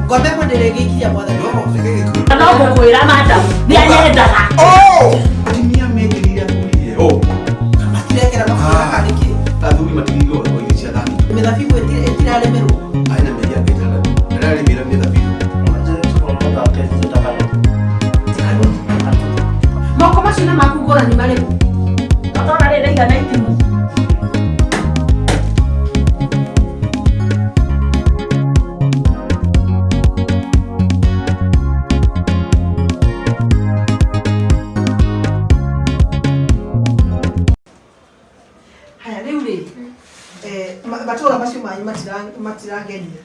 Ngombe ĩmwe ndĩrĩgĩikiria mwathani. No, reke gĩkuũ. No ngũkwĩra madam, nĩ anyendaga. Oh! Atumia mekĩrĩire athuri oh. Matirekera mabura Ah. karĩ kĩ? Athuri matigĩirwo o irio cia thani. Mĩthabibũ ĩtirarĩmĩrwo. Aina mĩeri yake ĩtandatũ. Ndararĩmĩra mĩthabibũ. Moko macio na maku ngũrani marĩkũ? Ũtona rĩrĩ ndaigana itimũ. Haya rĩu rĩ, matũra macio manyu matirangenia.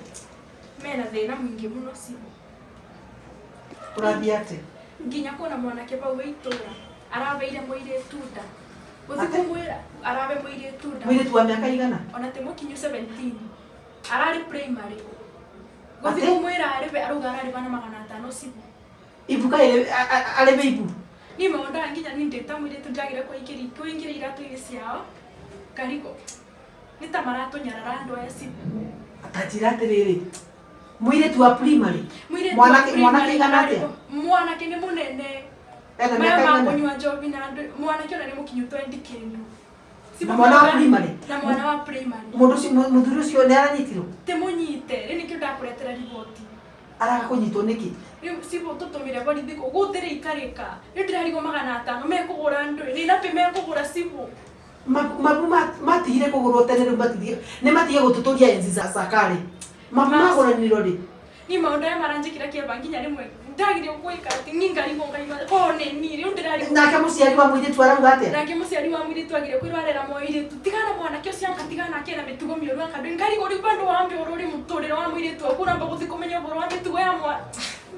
Mena thĩna mũingĩ mũno cibũ. Kũrathiĩ atĩa? Nginya kuona mwanake vau wĩ itũra arabeire mũirĩtu nda. Gũthiĩ Ate? kũmwĩra arabe mũirĩtu nda. Mũirĩtu wa mĩaka igana? Ona ti mũkinyu 17. Ararĩ primary. Gũthiĩ Ate? kũmwĩra arĩbe arauga ararĩba na 500 cibũ. Ibu kaĩ arĩbe ibu? Niĩ maũndũ nginya niĩ ndĩ ta mũirĩtu ndagĩra kũingĩra iratũ-inĩ ciao ngarigwo nĩ ta maratũnyarara andũ aya cibũ. Ta njĩra atĩrĩrĩ, mũirĩtu wa primary? Mũirĩtu wa Mwanake mwanake primary igana atĩa? Mwanake nĩ mũnene. Ena Maya mĩaka igana? makũnyua njohi na andũ mwanake ona nĩ mũkinyu 20 kĩndũ. Na mwana wa primary? Na mwana wa primary. Mũndũ ũcio mũthuri ũcio nĩ aranyitirwo? Ti mũnyite, rĩu nĩkĩo ndakũretera riboti. Araga kũnyitwo nĩkĩ? Rĩu cibũ tũtũmĩre borithi kũ gũtirĩ ikarĩka. Rĩu ndĩrarigwo 500 mekũgũra ndũĩ, nĩ nabĩ mekũgũra cibũ. Mabu matigire kũgũrwo tene rĩu matigire nĩ matige gũtũtũria enzi za kale. Mabu magũranirwo rĩ? Niĩ maũndũ aya maranjĩkĩra kĩeva nginya rĩmwe ndagire gwĩka atĩ niĩ ngarigwo ngaigua korwo nĩ niĩ rĩu ndĩrarigwo. Nake mũciari wa mũirĩtu arauga atĩa? Nake mũciari wa mũirĩtu agire kwĩrwo arera mũirĩtu tigana mwanake ũcio anga tigana ake na mĩtugo mĩũru anga ndũĩ ngarigwo rĩu bandũ wambe ũrore mũtũrĩre wa mũirĩtu waku ũramba gũthiĩ kũmenya ũhoro wa mĩtugo ya mwana.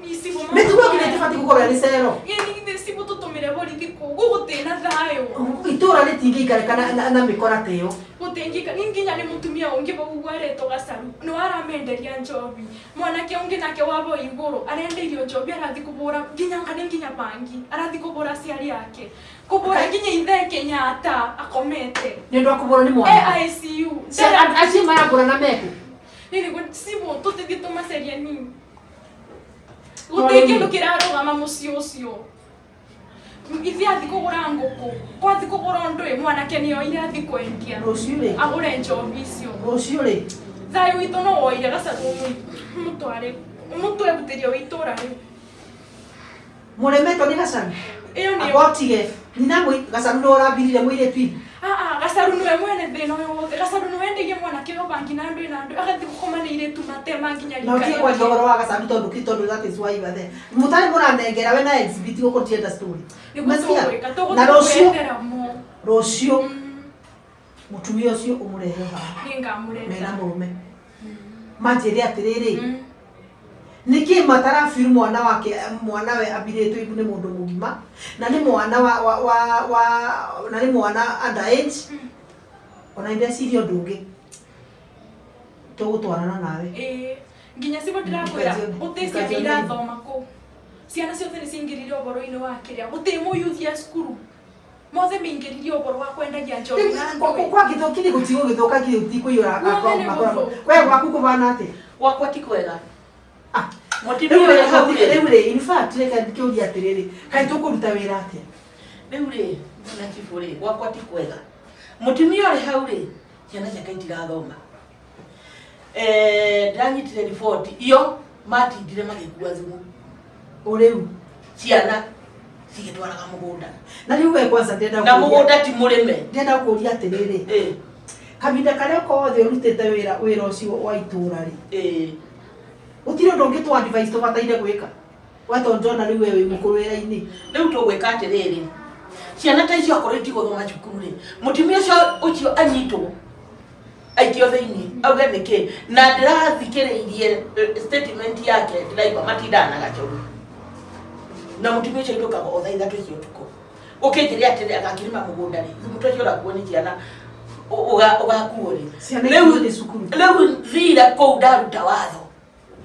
Mĩtugo nginya ĩtibatiĩ gũkorwo ĩrĩ cero. Ĩni githĩ cibũ tũtũmĩre borithi kũ gũgũtĩ na thayũ. Itũra rĩtingĩikarĩka na mĩkora ta ĩyo. Gũtingĩka ni nginya nĩ mũtumia ũngĩ vau ũguo aretwo Gacaru nĩwe aramenderia njobi. Mwanake ũngĩ nake wa vau igũrũ arendeirio njobi arathiĩ kũbũra nginya anga nĩ nginya bangi arathiĩ kũbũra aciari ake kũbũra nginya ithe Kenyatta akomete. Nĩ ũndũ wa kũbũrwo nĩ mwana. E ICU. Acio marabũrana mekũ? Nĩ nĩguo cibũ tũtĩthiĩ tũmacarie nini. Gũtirĩ kĩndũ kĩrarũgama mũciĩ ũcio. Ithe athiĩ kũgũra ngũkũ, kwathiĩ kũgũra ũndũ mwanake nĩ oire athiĩ kwendia. Rũciũ rĩ? Agũre njohi icio. Rũciũ rĩ? Thayũ witũ no woire Gacaru ũmũtware ũmũtwehutĩrie wĩ itũra rĩu. Mũremetwo nĩ Gacaru? Ĩyo nĩyo. Amba ũtige. Nyina Gacaru nĩwe ũrambirire mũirĩtu ibu? Ah, Gacaru nĩwe mwene thĩna ũyũ wothe. Gacaru nĩwe endeirie mwanake ũyũ bangi na ndũĩ na ndũĩ agathiĩ gũkoma na airĩtu matema nginya Na ũtige rika kwaria rĩake. ũhoro wa Gacaru tondũ kĩ tondũ that is why you are there. Mũtarĩ mũranengera we na exhibit gũkũ ndienda story. Nĩguo Umesikia? tũgwĩka, tũgũthiĩ Na rũciũ kũretera mo. rũciũ mũtumia ũcio ũmũrehe haha. Nĩngamũreta. Mena mũrũme. Manjĩre atĩrĩrĩ. Nĩkĩ matarabiru mwana wake mwana we ambirĩtwo ibu nĩ mũndũ mũgima na nĩ mwana wa wa wa, wa na nĩ mwana under age ona ndeciria ũndũ ũngĩ tũgũtwarana nawe. Ĩĩ nginya cibũ ndĩrakwĩra gũtĩ ciana irathoma kũu. Ciana ciothe nĩ ciingĩrire ũhoro-inĩ wa kĩrĩa gũtĩ mũyuthi e cukuru. Mothe maingĩririe ũhoro wa kwendagia njohi na ndũĩ. Kwa gĩthũki gũtigũgĩthũka nginya gũtikũiyũra Guothe nĩ gũthũku. We gwaku kũbana atĩa? Gwakwa ti kwega. Rĩu rĩ, rĩu rĩ, in fact reke ngĩũrie atĩrĩrĩ, kaĩ tũkũruta wĩra atĩa? Rĩu rĩ, mwana chibũ rĩ, gwakwa ti kwega. Mũtumia ũrĩ hau rĩ, ciana ciake itirathoma. Ndĩranyitire riboti iyo matindire magĩkua thumu. O rĩu? Ciana cigĩtwaraga mũgũnda. Na rĩu we kwanza ndĩrenda Na kũũria- mũgũnda ti mũrĩme. Ndĩrenda kũũria atĩrĩrĩ, kahinda karĩa kothe ũrutĩte wĩra wĩra ũcio wa itũra rĩ, gũtirĩ ũndũ ũngĩ tũ advice tũbataire gwĩka? We tondũ ndĩrona rĩu we wĩ mũkũrũ wĩra-inĩ. Rĩu tũgwĩka atĩrĩrĩ, ciana ta icio akorwo itigũthoma cukuru rĩ, mũtumia ũcio ũcio anyitwo aikio thĩinĩ auge nĩkĩ na ndĩrathikĩrĩirie statement yake ndĩraigua matindaga na gacoru na mũtumia ũcio ainũkaga o thaa 3 cia ũtukũ ũkĩnjĩre atĩrĩ agakĩrĩma mũgũnda rĩ thumu ũcio ũrakuo nĩ ciana ũgakuo rĩ. Ciana Rĩu itingĩthiĩ cukuru. Rĩu thire kũu ndaruta watho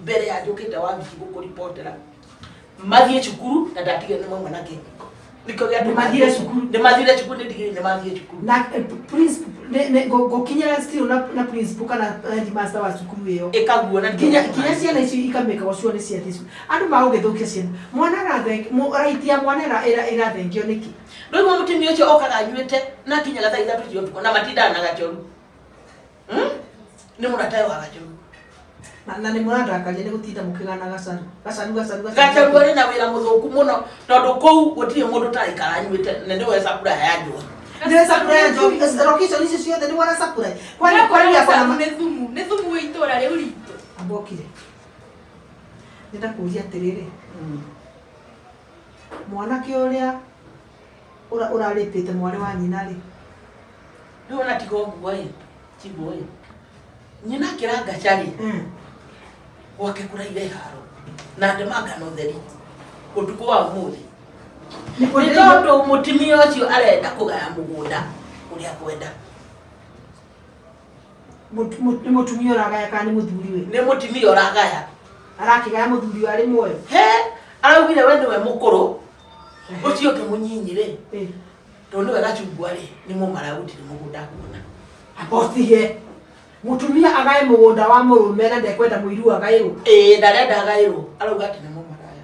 mbere ya njũkĩte wabici gũkũribotera mathiĩ cukuru na ndatigire nĩ mauma na kĩhiko. Nĩkĩo gĩatũma Nĩmathire cukuru. Nĩmathire cukuru nĩ ndigiri nĩmathire cukuru. Na ngũkinyĩra still na principal kana headmaster wa cukuru ĩyo. Ĩkaguo na Nginya nginya ciana icio ikamĩkagwo cio nĩ ciathi icio. Andũ magũgĩthũkia ciana. Mwana right ya mwana ĩrathengio nĩkĩ? Rĩu mũtumia ũcio okaga anyuĩte na akinyaga thaa 3 cia ũtukũ na matindaga na gachoru. Nĩ mũratawe wa gachoru. Na nĩ mũrandakaria nĩ gũtinda mũkĩgana gacaru. Gacaru gacaru Gacharu arĩ na wĩra mũthũku mũno tondũ kũu gũtirĩ mũndũ ũtaraikara anyuĩte na nĩwe supply ya njohi. Nĩwe supply ya njohi. Location icio ciothe nĩwe ara supply. Kwani kwani akona nĩ thumu, nĩ thumu wa itũra rĩu ritũ. Ambokire. Ndĩndakũria atĩrĩrĩ. Mwanake ũrĩa ũrarĩpĩte mwarĩ wa nyina rĩ. Rĩu ona tiga ũguo ĩ, tiguo ĩ. Nyina akĩranga cari. Gwake kũraire haro na ndemanga no theri ũtukũ wa ũmũthĩ. Nĩ tondũ mũtumia ũcio arenda kũgaya mũgũnda ũrĩa kwenda. Nĩ mũtumia ũragaya kana nĩ mũthuri we? Nĩ mũtumia ũragaya. Arakĩgaya mũthuri arĩ muoyo? He, araugire we nĩwe mũkũrũ. Ũcio ũngĩ mũnyinyi rĩ. Tondũ nĩwe gacungwa rĩ, nĩ mũmara gũtirĩ mũgũnda kuona. Abotige. Mũtumia agae mũgũnda wa mũrũme na ndekwenda mũiru agaĩrwo. Ĩĩ ndarenda agaĩrwo, arauga atĩ nĩ mũmaraya.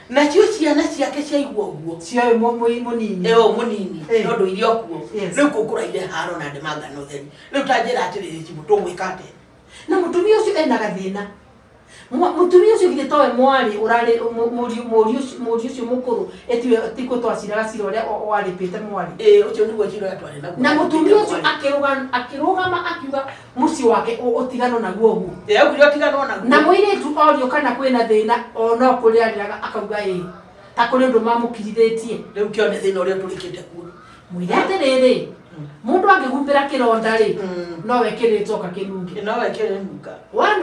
Nacio ciana ciake ciaigua ũguo. Cioĩ mũnini. Ĩyo mũnini, tondũ irio kuo. Rĩu kũu kũraire haro na ndemanga no theri. Rĩu ta njĩra atĩrĩrĩ cibũ tũgwĩka atĩa? Na mũtumia ũcio ena gathĩna. Mũtumia ũcio githĩ towe mwarĩ ũrarĩ mũriũ ũcio mũkũrũ etiwe tikũ twaciraga cira ũrĩa warĩpĩte mwarĩ. Ĩĩ ũcio nĩguo cira ũrĩa twarĩ naguo. Na mũtumia ũcio akĩrũgama akiuga mũciĩ wake ũtiganwo naguo ũguo. Ĩĩ augire ũtiganwo naguo. Na mũirĩtu orio kana kwĩna thĩna o no kũrĩa arĩraga akauga ĩĩ. Ta kũrĩ ũndũ mamũkirithĩtie. Rĩu kĩone thĩna ũrĩa tũrĩkĩte kuo. Mwĩre atĩrĩrĩ, mũndũ angĩhumbĩra kĩronda rĩ, nowe kĩrĩcoka kĩnunge. Nowe kĩrĩnunga.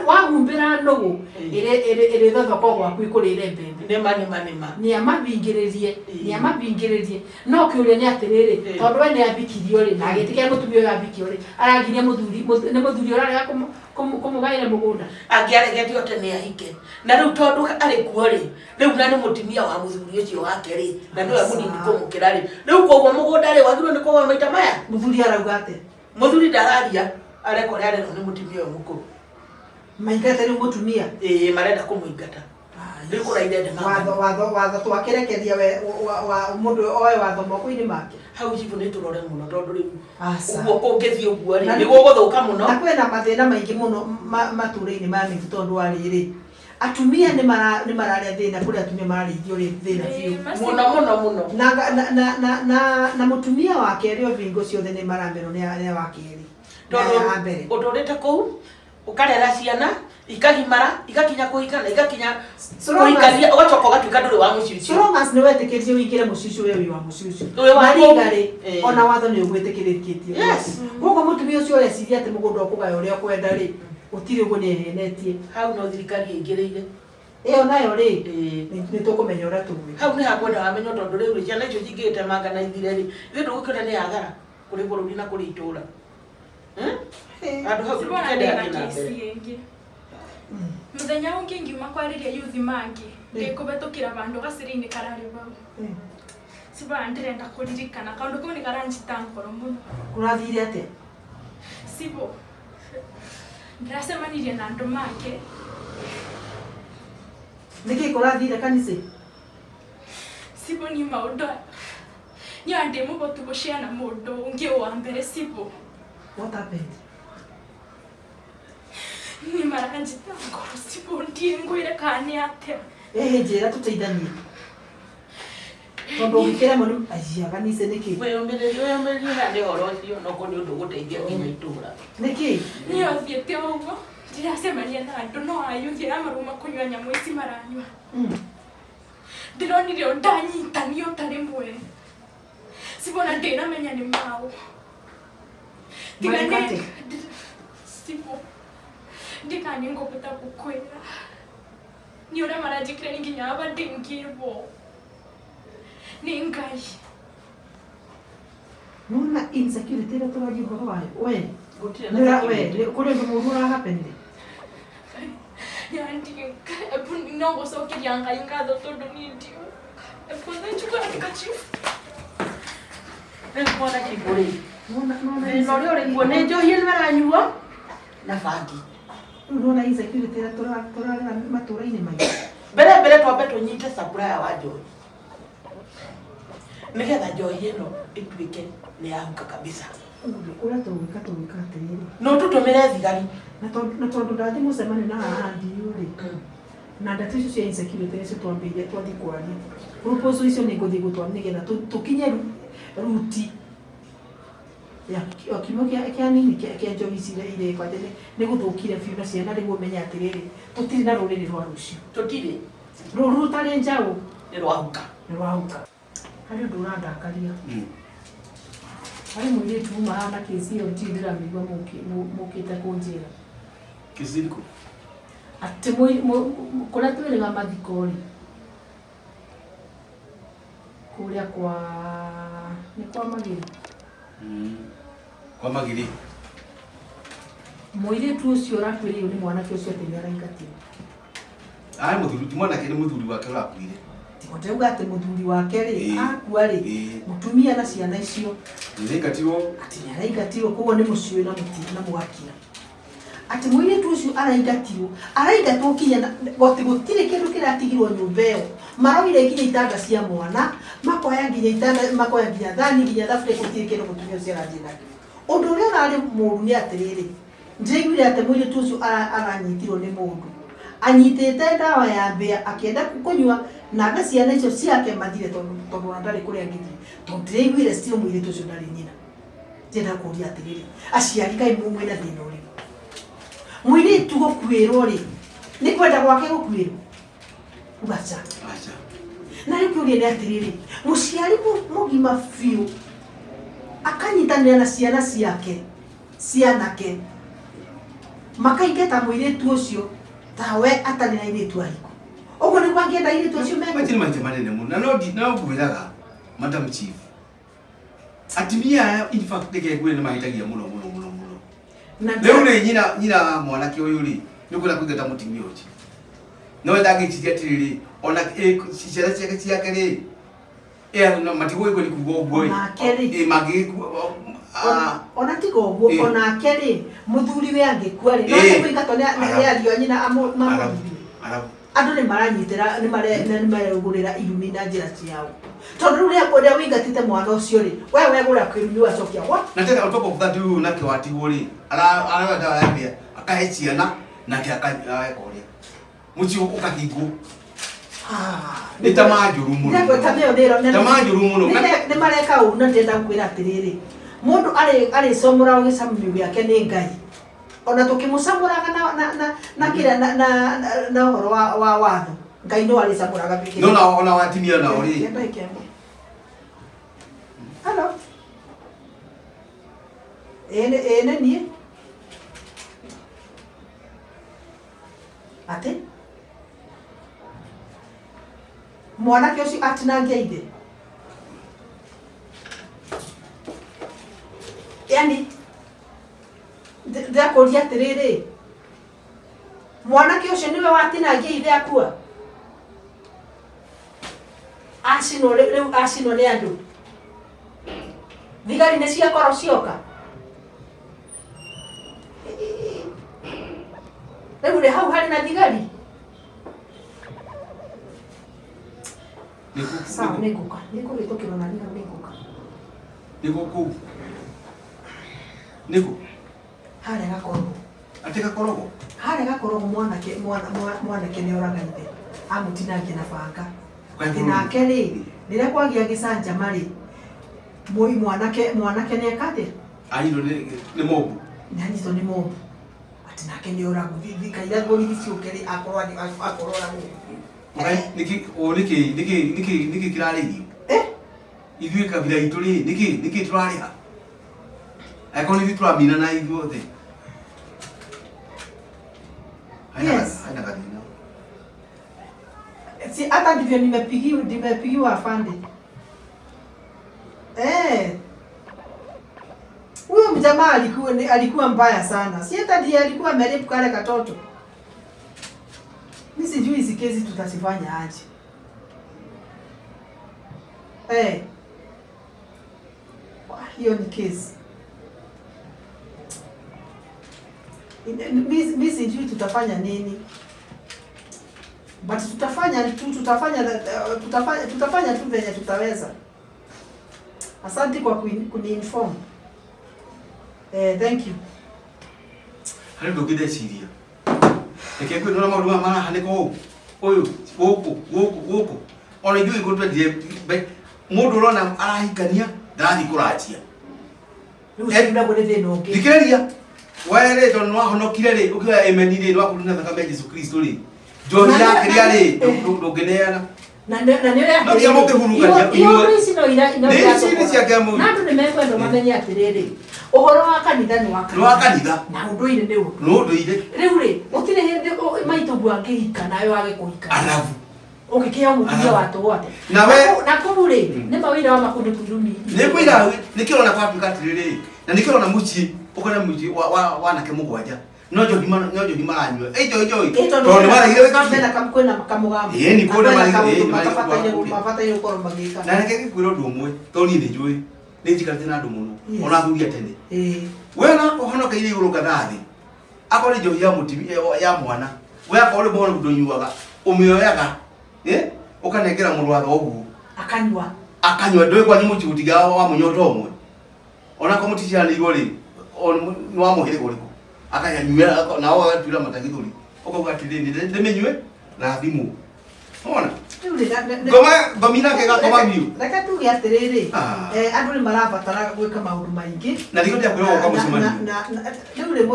Wahumbĩra nũgũ ĩrĩthothoko gwaku ĩkũrĩre mbembe. Nĩma nĩma nĩma. Nĩamabingĩrĩrie, nĩamabingĩrĩrie. No kĩũria nĩ atĩrĩrĩ, tondũ we nĩ ambikirio rĩ, na agĩtĩkĩra mũtumia ũyũ ambikio rĩ, aragiria mũthuri, nĩ mũthuri ũrarega kũmũgaĩra mũgũnda. Angĩaregete o tene ahike. Na rĩu tondũ arĩ kuo rĩ, rĩu na nĩ mũtumia wa mũthuri ũcio wake rĩ, na nĩwe mũnini kũmũkĩra rĩ. Rĩu koguo mũgũnda rĩ wagĩrĩirwo nĩ kũgaya maita maya. Mũthuri arauga atĩa? Mũthuri ndararia, areka ũrĩa arerwo nĩ mũtumia ũyũ mũkũrũ. Maingate rĩu mũtumia? Ĩĩ marenda kũmũingata. Rĩu kũraire ndemanga. Watho watho twakĩrekeria we mũndũ oe watho moko-inĩ make. Hau cibũ nĩ tũrore mũno tondũ rĩu ũguo kũngĩthiĩ ũguo rĩ, nĩ gũgũthũka mũno. Na kwĩna mathĩna maingĩ mũno matũũra-inĩ maya maitũ tondũ wa rĩrĩ. Atumia nĩ mararĩa thĩna kũrĩ atumia mararĩithio thĩna biũ. Mũno mũno mũno. Na mũtumia wa kerĩ o bingo ciothe nĩ maramerwo nĩ wa kerĩ. Tondũ ũtũrĩte kũu ũkarera ciana ikagimara igakinya kũhikana igakinya kũhikania ũgacoka ũgatuĩka ndũrĩ wa mũciĩ ũcio. So long as nĩ wetĩkĩrire ũingĩre mũciĩ ũcio we wĩ wa mũciĩ ũcio. Wĩ wa Na kũu. rĩga rĩ, ona watho nĩ ũgwĩtĩkĩrĩkĩtie. Koguo mũtumia ũcio ũreciria atĩ mũgũnda ũkũgaya ũrĩa ũkwenda rĩ, gũtirĩ ũguo nĩ ehenetie. Hau no thirikari ĩingĩrĩire. Ĩyo nayo rĩ, nĩ tũkũmenya ũrĩa tũgwĩka. Hau nĩ hakwenda wamenyo tondũ rĩu rĩ, ciana icio cingĩgĩtemanga na ithire rĩ, ithuĩ ndũgũkĩona nĩ athara kũrĩ bũrũri na kũrĩ itũũra. Handũ hau tũkĩendeea na mbere. Mũthenya ũngĩ ngiuma kwarĩria yuthi mangĩ ndĩkũhetũkĩra vandũ gacĩra-inĩ kararĩ vau. Ciba ndĩrenda kũririkana kaũndũ kau nĩ karanjita ngoro mũno. Kũrathire atĩa? Cibo ndĩracemanirie na andũ make. Nĩkĩ kũrathire kanitha? Cibo ni maũndũ niĩ ndĩ mũhotu gũciana mũndũ ũngĩ wa mbere cibo. What happened? Ni maranjita ngoro cibo ndiĩ ngwĩre kana nĩ atĩa. Ĩhĩ njĩra tũteithanie. Tondũ ũngĩkĩremwo nĩ aiya kanitha nĩkĩ? Wĩyũmĩrĩrie wĩyũmĩrĩrie haha nĩ ũhoro ũcio no korwo nĩ ũndũ ũgũteithia nginya itũũra. Nĩkĩ? Niĩ thiĩte ũguo ndĩracemania na andũ no ayuthi arĩa marauma kũnyua nyamũ ici maranyua. Ndĩronire o ndanyitanio ta rĩmwe. Cibona ndĩramenya nĩ maũ. Tiga nĩ cibo ndikani ngũbota gũkwĩra. Nĩ ũrĩa maranjĩkĩra nĩ nginya aba ndĩngĩrwo. Nĩ Ngai. Nona insecurity ĩrĩa tũraria ũhoro wayo. We, we, kũrĩ ũndũ mũũru ũrahapenire? No gũcokeria Ngai ngatho tondũ niĩ ndiũ. Kwanza nchukua Nĩndĩrafika chief. Rĩu mwana chief rĩ, thĩna ũrĩa ũrĩ kuo nĩ njohi ĩno ĩranyuo na bangi. Rĩu nĩwona insecurity ĩrĩa tũrarera matũũra-inĩ maitũ. Mbere mbere twambe tũnyite supplier wa njohi nĩgetha njohi ĩno ĩtuĩke nĩ yahuka kabisa. Ũguo ũrĩa tũgwĩka tũgwĩka atĩrĩrĩ. Na ũtũtũmĩre thigari. Na tondũ ndathiĩ mũcemanio na haha ndiũ rĩ, na ndeto icio cia insecurity nĩcio twambĩrĩria twathiĩ kwaria. Proposal icio nĩ ngũthiĩ gũtwara nĩgetha tũkinye ruti ya kiugo kĩa nini kĩa njohi ici iria irekwo atĩ nĩ gũthũkire biũ na ciana rĩu ũmenye atĩrĩrĩ, tũtirĩ na rũrĩrĩ rwa rũciũ. Tũtirĩ. Rũru rũtarĩ njaũ. Nĩ rwahuka. Nĩ rwahuka. Harĩ ũndũ ũrandakaria. Harĩ mũirĩtu uma haha na kĩci ĩyo ndirĩ ndĩramĩigua mũkĩte kũnjĩra. Kĩci ĩrĩkũ? Atĩ kũrĩa twĩrĩga mathiko rĩ, kũrĩa kwa nĩ kwa Magĩrĩ. Kwa Magĩrĩ. Mũirĩtu ũcio ũrakuĩrĩirwo nĩ mwanake ũcio atĩ nĩ araingatirwo. Arĩ mũthuri, ti mwanake nĩ mũthuri wake ũrakuire. Tigo ndĩrauga atĩ mũthuri wake rĩ, Ĩĩ. akua rĩ, Ĩĩ. mũtumia na ciana icio. Nĩ araingatirwo. Atĩ nĩ araingatirwo, koguo nĩ mũciĩ na mũti na mũgakira. Atĩ mũirĩtu ũcio araingatirwo, araingatwo kinya na, goti gũtirĩ kĩndũ kĩratigirwo nyũmba ĩyo. Maroire nginya itanda cia mwana, makoya nginya itanda, makoya nginya thani, nginya thaburia, gũtirĩ kĩndũ mũtumia ũcio arathiĩ nakĩo. Ũndũ ũrĩa ũrarĩ mũru nĩ atĩrĩrĩ, ndĩraiguire atĩ mũirĩtu ũcio aranyitirwo nĩ mũndũ. Anyitĩte ndawa ya mbĩa akĩenda kũnyua na ciana icio ciake mathire tondũ ona ndarĩ kũrĩa angĩthiĩ. Tondũ ndĩraiguire still mũirĩtu ũcio ndarĩ nyina. Ndĩrenda kũria atĩrĩrĩ, aciari kaĩ mwĩna thĩna ũrĩkũ? Mũirĩtu gũkuĩrwo rĩ, nĩ kwenda gwake gũkuĩrwo? Uga aca. Aca. Na rĩu kĩũria nĩ atĩrĩrĩ, mũciari mũgima biũ akanyitanĩra na ciana ciake cianake makaingata mũirĩtu ũcio tawe atarĩ na airĩtu ahiko. Ũguo nĩguo angĩenda airĩtu acio mekwo. Matirĩ maita manene mũno. Na no no ngwĩraga Madam Chief, atumia aya in fact reke ngwĩre nĩ mahĩtagia mũno mũno mũno mũno. Na Rĩu rĩ nyina wa mwanake ũyũ rĩ, nĩ ũkwenda kũingata mũtumia ũcio. No we ndangĩciria atĩrĩrĩ, ona ciana ciake ciake rĩ, no matigũgĩkua nĩ kuga ũguo ĩ. Onake rĩ. Mangĩgĩkua, Ona tiga ũguo, onake rĩ, mũthuri we angĩkua rĩ, no kũingatwo nĩ ariũ a nyina mamũthuri. Arabu. Andũ nĩ maranyitĩra, nĩ maregũrĩra irumi na njĩra ciao. Tondũ rĩu rĩrĩa ũrĩa ũingatĩte mwana ũcio rĩ, we wegũra kĩrumi wacokia what? Na tena on top of that rĩu nake watigwo rĩ, aroya ndawa ya mbĩa, akahe ciana, nake ageka ũrĩa. Mũciĩ ũkahingwo. Nĩ tamaa njũru mũno. Nĩ tamaa ĩyo nĩ ĩro- Tamaa njũru mũno. Nĩ mareka ũru na ndĩrenda gũkwĩra atĩrĩrĩ, mũndũ arĩcomora gĩcamio gĩake nĩ Ngai. Ona tũkĩmũcamũraga na kĩrĩa, na ũhoro wa watho, Ngai no arĩcamũraga kĩrĩa. No ona watimia nao rĩ. Kĩenda ĩkĩamwe. Hello. Ĩĩ nĩ niĩ. Atĩ? Mwanake ũcio atinangia ithe. Yaani, ndĩrakũria atĩrĩrĩ, mwanake ũcio nĩwe watinangia ithe akua? Acinwo rĩu acinwo nĩ andũ. Thigari nĩ ciakorwo cioka. Rĩu rĩ hau harĩ na thigari? Sawa, nĩ ngũka. Nĩ ngũhĩtũkĩrwo na niĩ hau nĩ ngũka. Nĩ gũkũ. Nĩ kũ? Harĩa Gakorogo. Atĩ Gakorogo? Harĩa Gakorogo mwanake nĩ oraga ithe. Amũtinangia na banga. Atĩ nake rĩ, rĩrĩa kwagĩa gĩcanjama rĩ, mwanake nĩ eka atĩa? Anyitwo nĩ mobu. Nĩ anyitwo nĩ mobu. Atĩ nake nĩ oragwo. Kaira borithi ciũke rĩ, akorwo akorwo oragwo. Nĩkĩ, nĩkĩ, nĩkĩ, nĩkĩ kĩrarĩhio? Ithuĩ kabira itũ rĩ, nĩkĩ tũrarĩha? Angĩkorwo nĩ ithuĩ tũramina na ithuothe. Yes. Haina gathĩna. Si hata ndivyo nimepigiwa afande. Huyo mjamaa alikuwa mbaya sana. Si hata ndiye alikuwa amerape kale katoto. Mimi sijui hizi kesi tutazifanya aje. Eh. Wah, Hiyo ni case. Mi sijui tutafanya nini. But tutafanya tu tutafanya tu venye tutaweza. Asante kwa kuni-inform. Eh, thank you. Harĩ ũndũ ũngĩ ndeciria. Reke ngwĩre nĩwona maũndũ maya marahanĩka ũũ. Ũyũ, gũkũ, gũkũ, gũkũ. Ona ithuĩ gĩkũyũ twendire mũndũ ũrona arahikania ndarathiĩ kũranjia. Rĩu ũcio naguo nĩ thĩna ũngĩ. Thikĩrĩria. We rĩ tondũ nĩwahonokire rĩ, ũkĩoya amen rĩ, nĩwakurirwo na thakame ya Jesu Kristo rĩ. Njohi Na nĩ- yakĩrĩa rĩ, na- ndũngĩneana. Na nĩ ũrĩa No nginya mũngĩhurungania, Ihũrũ ici no ira no Nĩ iratũkora. ici nĩ cia kĩamũri. Na andũ nĩ mekwenda mamenye atĩrĩrĩ, ũhoro wa kanitha nĩ wa Nĩ wa kanitha. Na ũndũire nĩ ũndũ. Nĩ ũndũire. Rĩu rĩ, gũtirĩ hĩndĩ maitũguo angĩhika nawe wage kũhika. Arabu. Ũngĩkĩheo mũtumia Arabu. wa tũhũ atĩa? Na we- Na kũu rĩ, nĩ mawĩra wa makundu kũirumi. Nĩ kwĩra nĩkĩo ũrona kwatuĩka atĩrĩrĩ, na nĩkĩo ũrona mũciĩ ũkona mũciĩ wa wanake mũgwanja no njohi no njohi maranyua. Ĩ njohi njohi. Tondũ nĩ maregire gwĩka atĩa? Mena kwĩna kamũgambo. Ĩĩ, nĩ kwĩna Na kwĩna marĩ- kaũndũ ĩĩ, nĩ marĩ- mabataire gũkorwo magĩka. Na reke ngĩkwĩra ũndũ ũmwe, tondũ niĩ nĩ njũĩ, nĩ njikarĩte na andũ mũno, Yes. ona athuri a tene. Ĩĩ. We ona ũhonokeire igũrũ kana thĩ, akorwo nĩ njohi ya mũtimi ya mwana, we akorwo nĩ mwana ndũnyuaga, ũmĩoyaga, ũkanengera mũrũ wa thoguo. Akanyua. Akanyua, ndũĩ kwanyu mũciĩ gũtigaga wa mũnyota ũmwe. Ona akorwo mũticiaranĩirwo rĩ, nĩ wa mũhĩrĩga ũrĩkũ? Akanyua, nao agatuĩra mata gĩthũri. Ũkauga atĩrĩrĩ, ndĩmĩnyue na thimũ. Wona? Rĩu rĩ, Ngoma, ngomi nake gakoma biũ. Reke tuge atĩrĩrĩ, Ah. andũ nĩ marabatara gwĩka maũndũ maingĩ. Na nĩkĩo ndĩrakwĩra ũgoka mũcemanio. Rĩu rĩ,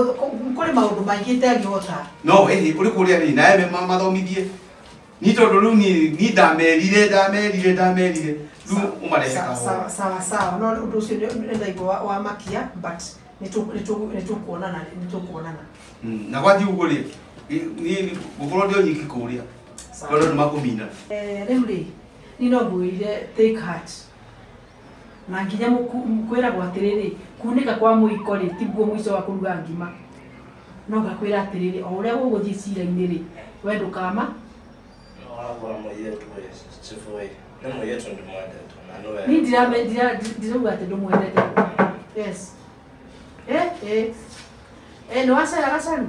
kũrĩ maũndũ maingĩ itangĩhota. No, ĩhĩ, ũrĩ kũrĩa rĩ, nawe mathomithie. Ni tondũ rĩu niĩ ndamerire, ndamerire, ndamerire. Rĩu ũmarehe kahora. Sawa, sawa, sawa. No ũndũ ũcio nĩ ndaigua wamakia, but nĩ tũkuonana, nĩ tũkuonana. Na gwathiĩ ũguo rĩ, niĩ ngũkorwo ndĩ o nyiki kũrĩa. Sawa. Tondũ nĩ makũmina. Rĩu rĩ, niĩ no ngwĩrire take heart. Na nginya kwĩragwo atĩrĩrĩ, kunĩka kwa mũiko rĩ, tiguo mũico wa kũruga ngima. No ngakwĩra atĩrĩrĩ, o ũrĩa gũgũthiĩ cira-inĩ rĩ, we ndũkama. Wagũra mũirĩtu ĩ, chifu ĩ, nĩ mũirĩtu ndĩmwendete na nĩwe. Niĩ ndirauga atĩ ndũmwendete. Yes. Nĩ wacera gacaru?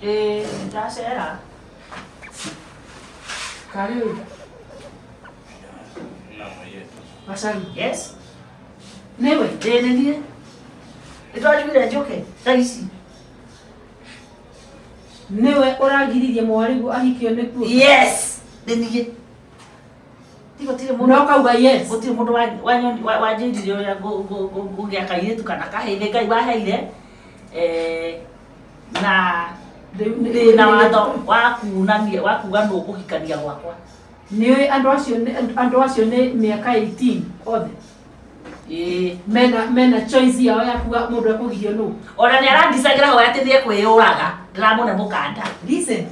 Ĩĩ, ndacera. Karĩ ũyũ? Na mũirĩtu. Gacaru? Yes. Nĩwe? Ĩĩ, nĩ niĩ. Nĩ twanjugire njũke thaa ici. Nĩwe ũragiririe mwarĩguo ahikio nĩkuo? Yes, nĩ niĩ. Ti gũtirĩ mũndũ. No kauga yes. Gũtirĩ mũndũ wanjĩrire ũrĩa ngũgĩa kairĩtu kana kahĩĩ, nĩ Ngai waheire. Na ndĩna watho wa kuunania, wa kuuga nũ ũkũhikania gwakwa. Nĩũĩ andũ acio nĩ mĩaka 18 othe? Ĩĩ. Mena choice yao ya kuga mũndũ ekũgirio nũ. Ona nĩ arandicagĩra ho atĩ nĩ ekwĩyũraga, ndĩramũne mũkanda. Listen.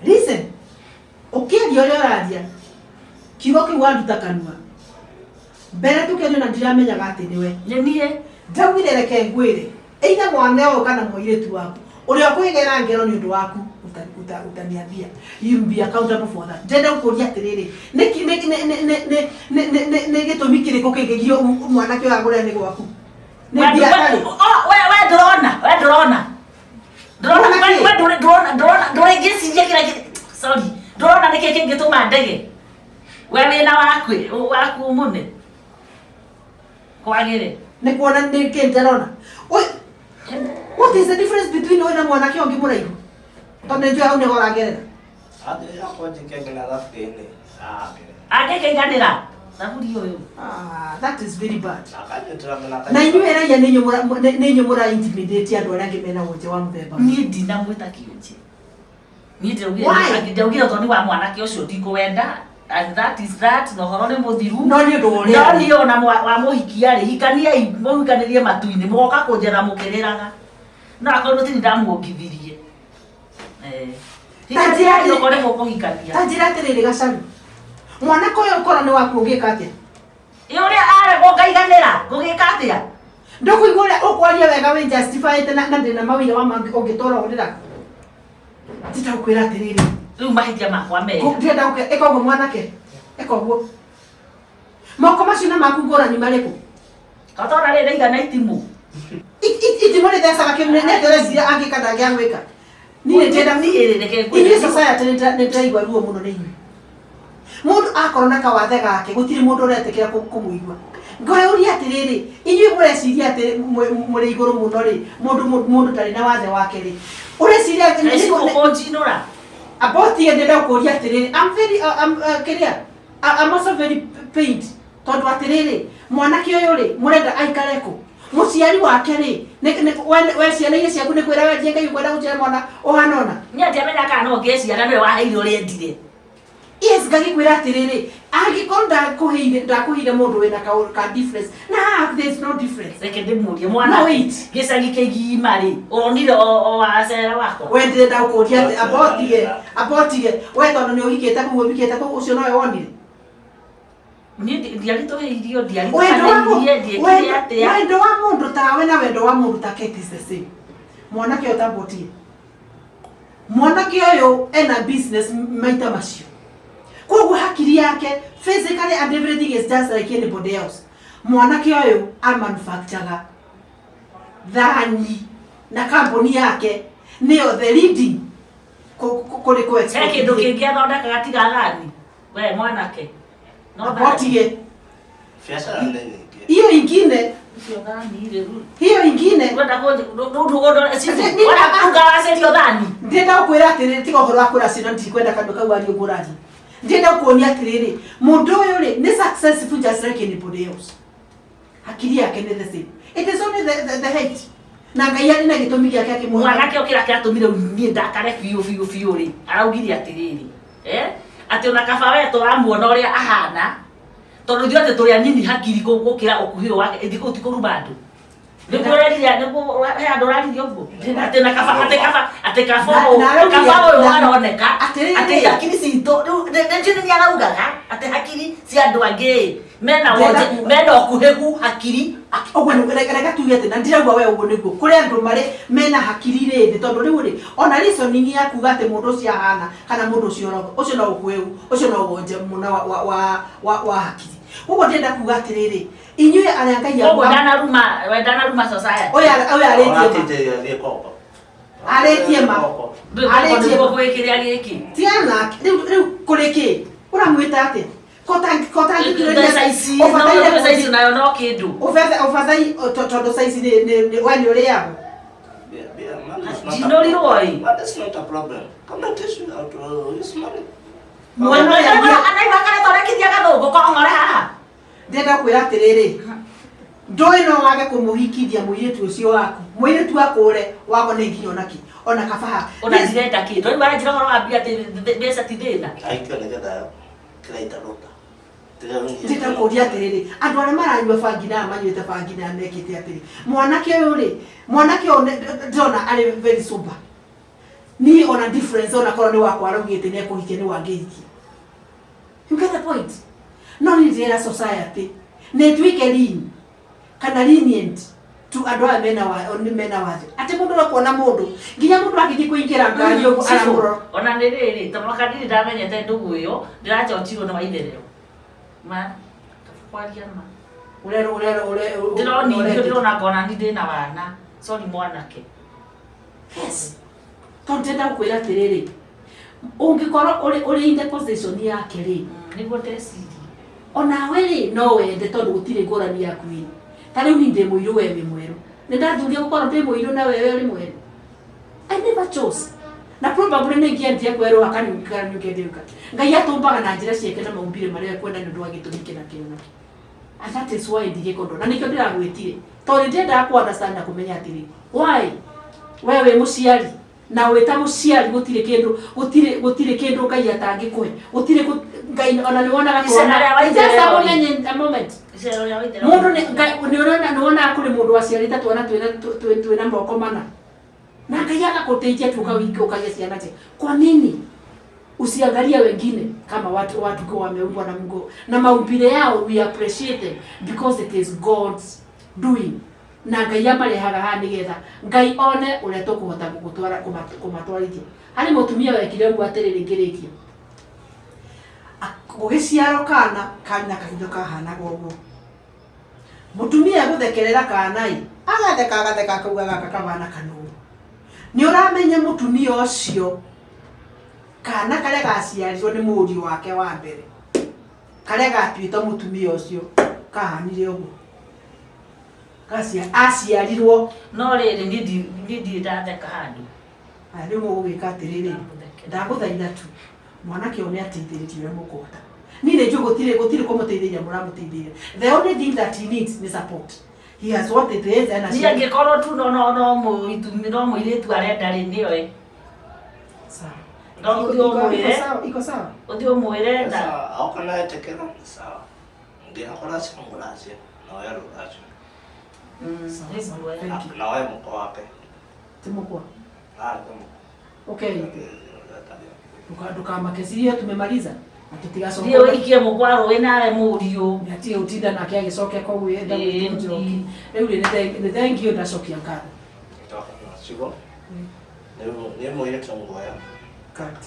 Listen. Ũkĩaria ũrĩa ũraria, kiugo kĩu wanduta kanua. Mbere tũkĩaria na ndiramenyaga atĩ nĩwe. Nĩ niĩ. Ndaugire reke ngwĩre, either mwana ũyũ kana mũirĩtu waku, ũrĩa ũkwĩgera ngero nĩ ũndũ waku, utaniambia. You will be accountable for that. Ndĩrenda gũkũria atĩrĩrĩ, nĩ gĩtũmi kĩrĩkũ kĩngĩgirio mwanake ũyũ agũre nĩ gwaku? Nĩ mbia atarĩ? We ndũrona, we ndũrona. Ndũrona, Ndũrona we kĩ? we ndũrĩ, ndũrona, ndũrona, ndũrĩngĩciria kĩrĩa sorry, ndũrona nĩkĩ kĩngĩtũma ndege? We wĩna waku mũne. Kwagĩre. Nĩ kuona nĩ kĩ ndĩrona. Oi, what is the difference between ũyũ na mwanake ũngĩ mũraihu? Tondũ nĩ njũĩ hau nĩho ũragerera. Athiĩ akwa njike nginya thaburia-inĩ. Angĩkĩiganĩra thaburi ũyũ. That is very bad. Akanyitĩra mũno, Na inyuĩ raia nĩ inyuĩ nĩ inyuĩ mũra intimidate andũ arĩa angĩ mena wonje wa mũthemba. Niĩ ndinamwĩta kĩonje. Niĩ Why? ndĩraugire ũthoni wa mwanake ũcio ndikũwenda. And that is that, na ũhoro nĩ mũthiru. No nĩ ũndũ wa ũrĩa No niĩ ona wa mũhikia rĩ, hikaniai, mũhikanĩrie matu-inĩ, mũgoka kũnjera mũkĩrĩraga. No akorwo ti ndamuongithirie. Ta njĩra Hikaniai atĩrĩ- okorwo nĩ mũkũhikania. Ta njĩra atĩrĩrĩ Gacaru. Mwanake ũyũ ũkorwo nĩ waku ũngĩka atĩa? Ĩ ũrĩa aregwo ngaiganĩra, ngũgĩka atĩa? Ndũkũigua ũrĩa ũkwaria wega wĩ justified na ndĩna mawĩra wa mangĩ ũngĩtwara ũrĩra. Ndĩrenda gũkwĩra atĩrĩrĩ. Rĩu mahĩtia makwa mega. Ndĩrenda gũkwĩra, ĩka ũguo mwanake. Eka ũguo. Moko macio na maku ngũrani marĩkũ? Kotona rĩ rĩigana itimũ. Itimũ rĩthecaga kĩmwe nĩ atĩ ũreciria angĩka ndangĩagwĩka. Niĩ ndĩrenda Niĩ rĩ, reke ngwĩre. Inyuĩ society nĩ ndĩraigua ruo mũno nĩ inyuĩ. Mũndũ akorwo na kawathe gake gũtirĩ mũndũ ũretĩkĩra kũmũigua. Ngwĩũria atĩrĩrĩ, inyuĩ mũreciria atĩ mũrĩ igũrũ mũno rĩ, mũndũ mũndũ ndarĩ na wathe wake rĩ, ũreciria Kaĩ cikũkũnjinũra? Abotie ndĩrenda gũkũria atĩrĩrĩ, I'm very, I'm, kĩrĩa, I'm also very pained tondũ atĩrĩrĩ, mwanake ũyũ rĩ, mũrenda aikare kũ? Mũciari wake rĩ, we ciana iria ciaku nĩ kwĩra wenjie Ngai ũkwenda gũciara mwana ũhana ũna? Niĩ ndiamenya kana no ngĩe ciana nĩwe waheire ũrĩa endire. Yes, ngagĩkwĩra atĩrĩrĩ, angĩkorwo ndakũheire ndakũheire mũndũ wĩna ka, ka difference, na haha there is no difference. Reke ndĩmũrie mwana. No wait. Gĩcagi kĩgima rĩ, ũronire o wacera wakwa. We ndĩrenda gũkũria atĩ amba ũtige amba ũtige we tondũ nĩ ũhikĩte kũu ũhikĩte kũu ũcio nowe wonire. Niĩ ndiaritũhĩirio, Wendo wa ndiaritũhanĩirie, ndiekire atĩa. Wendo wa mũndũ tawe na wendo wa mũndũ take it is the same. Mwanake ũyũ tambotie. Mwanake ũyũ ena business maita macio. Koguo hakiri yake physically and everything is just like anybody else. Mwanake ũyũ amanufacturaga thani na kambuni yake nĩyo the leading kũrĩ kũ He export. kĩndũ kĩngĩ athondekaga tiga thani. We mwanake. No thani. Abotie. Biacara nĩ nyingĩ. Hiyo ingine, Icio thani rĩ, rĩu. hiyo ingine Ũrenda Ni- ũngaracerio thani. Ndĩrenda gũkwĩra atĩrĩrĩ, tiga ũhoro wa kũracio na ndikwenda kanua kau arie ũguo ũraria. Ndĩrenda gũkuonia atĩrĩrĩ, mũndũ ũyũ rĩ, nĩ successful just like anybody else. Hakiri yake nĩ the same. It is only the height. Na Ngai arĩ na gĩtũmi gĩake akĩmũhe. Mwanake å kä ra kä ratå mire niä ndakare biå biå biå rä araugire atä eh atĩ ona kaba we tũramuona ũrĩa ahana tondũ ithuĩ atĩ tũrĩ anini hakiri gũkĩra ũkuhĩ ũyũ wake ĩthi kũu ti kũruma andũ nĩguo ũrerire nĩguo he andũ ũraririe ũguo atĩ na kaba atĩ kaba atĩ kaba Na- ũyũ na araugire- kaba ũyũ na- aroneka atĩrĩrĩ. atĩ hakiri citũ rĩu nĩ nĩ araugaga atĩ hakiri cia andũ angĩ mena Ndĩrenda wonje kuga- mena ũkuhĩhu hakiri Ũguo nĩguo reke tuge atĩ na ndirauga we ũguo nĩguo kũrĩ andũ marĩ mena hakiri rĩ thĩ tondũ rĩu rĩ ona reasoning ya kuga atĩ mũndũ ũcio ahana kana mũndũ ũcio ũroga ũcio no ũkuhĩhu ũcio no wonje mũna wa hakiri. Koguo ndĩrenda kuga atĩrĩrĩ, inyuĩ arĩa Ngai koguo ndanaruma we ndanaruma society ũyũ ũyũ arĩtie ma. Ũratĩtĩria thiĩ koko. Arĩtie ma. Koko. Arĩtie ma. gwĩkĩrĩa gĩkĩ Tiana rĩu rĩu kũrĩ kĩ ũramwĩta atĩa mbeca ici no mbeca ici nayo no kĩndũ ũbataire tondũ saici nĩ we nĩ ũrĩagwo. Bia, money is not a Njinũrirwo ĩ. problem. Money is not a problem. Come and teach me how to use money. Mwana ũyũ anaigua karetondekithia gathũngũ kong'ore haha ndĩrenda kwĩra atĩrĩrĩ, ndũĩ no wage kũmũhikithia mũirĩtu ũcio waku, mũirĩtu akũre wago nĩ nginya onakĩ ona kabaha. Ona ndirenda kĩndũ rĩu aranjĩra ũhoro wa mbia atĩ mbeca ti thĩna. Aikio nĩgetha kĩrĩa itaruta. Ndĩrenda kũria atĩrĩrĩ, andũ arĩa maranyua bangi na aya manyuĩte bangi na aya mekĩte atĩrĩ, mwanake ũyũ rĩ, mwanake ũyũ ndĩrona arĩ very sober. Niĩ ona difference ona korwo nĩ wakwa araugĩte nĩ ekũhikia nĩ wangĩhikia. You get the point? No niĩ ndĩrera society nĩ ĩtuĩke lean kana lenient to andũ aya mena wa nĩ mena wathe. Atĩ mũndũ ũrekuona mũndũ nginya mũndũ agĩthiĩ kũingĩra ngari ũguo aramũrora. Ona nĩ rĩrĩ ta mwaka ndirĩ ndamenyete ndũgũ ĩyo ndĩrachochirwo nĩ waitherero ma kwaria ma Ũrerwo ũrerwo ũrerwo ndĩronirio ndĩrona ngona ni ndĩna wana sorry mwanake. Yes. Tondũ ndĩrenda gũkwĩra atĩrĩrĩ, ũngĩkorwo ũrĩ in the position yake rĩ, Nĩguo ndeciria onawe rĩ no wende tondũ gũtirĩ ngũrani yaku ĩ. Ta rĩu niĩ ndĩ mũirũ we wĩ mwerũ. Nĩ ndathuria gũkorwo ndĩ mũirũ na wewe ũrĩ mwerũ. I never chose. Na probably nĩ ingĩendire kwerũha kanyuke. Ngai atũmbaga na njĩra ciake na maumbire marĩa ekwenda nĩ ũndũ wa gĩtũmi kĩna kĩna na kĩna. And that is why ndigĩkondwo. Na nĩkĩo ndĩragwĩtire. Tondũ ndĩrendaga kũ understand na kũmenya atĩrĩ, why we wĩ mũciari na wĩ ta mũciari gũtirĩ kĩndũ gũtirĩ gũtirĩ kĩndũ Ngai atangĩkũhe gũtirĩ Ngai ona nĩ wonaga Icera rĩa twana. Just a Waitherero rĩ. moment, a moment. Icero rĩa Waitherero. Mũndũ nĩ Ngai nĩ ũrona nĩ wonaga kũrĩ mũndũ waciarĩte twana twĩna moko mana na Ngai agakũteithia tu ũkagĩa ciana njega. Kwa nini usiangalie wengine kama watu kwa wameumbwa na Mungu na maumbile yao, we appreciate them because it is God's doing na Ngai amarehaga haha nigetha Ngai one ũrĩa tũkũhota gũgũtwara kũmatwarithia. Harĩ mũtumia wekire ũguo atĩrĩrĩ ngĩrĩkia. Gũgĩciarwo kana karĩ na kaitho kahanaga ũguo. Mũtumia gũthekerera kana ĩ, agatheka agatheka akauga gaka kabana kanũrũ. Nĩ ũramenya mũtumia ũcio kana karĩa gaciarirwo nĩ mũriũ wake wa mbere, karĩa gatuĩtwo mũtumia ũcio kahanire ũguo. Gacia aciarirwo. No rĩrĩ niĩ ndirĩ ndatheka handũ. Aya rĩu mũgũgĩka atĩrĩrĩ, ndagũthaitha tu mwanake ũyũ nĩ ateithĩrĩrio ũrĩa mũkũhota. Niĩ nĩ njũĩ gũtirĩ gũtirĩ kũmũteithĩrĩria mũramũteithĩrĩria. The only thing that he needs nĩ support. He has what it is ena Niĩ angĩkorwo tu no no no mũitumi no mũirĩtu arenda rĩ nĩoĩ. Sawa. No Iko- ũthiĩ iko- iko ũmwĩre sawa, iko sawa. ũthiĩ ũmwĩre na Sasa aukana etekera sawa. Ngiakora singulaje na wewe ruraje. Sawa, sawa. Thank you. Na wewe mko wake. Ti mũkwa. Ah, kama. Okay. Ndukamake sirio tumemaliza na tutigacoka. Thiĩ ũikie mũkwa rũĩ nawe mũriũ. Atige gutinda nake agĩcokia koguo enda Ĩĩ, gwĩtwo njoki. Rĩu rĩ nĩ thank you ndacokia ngatho. Ndoka na sigo. Ni mũirĩtu nguoya. Cut.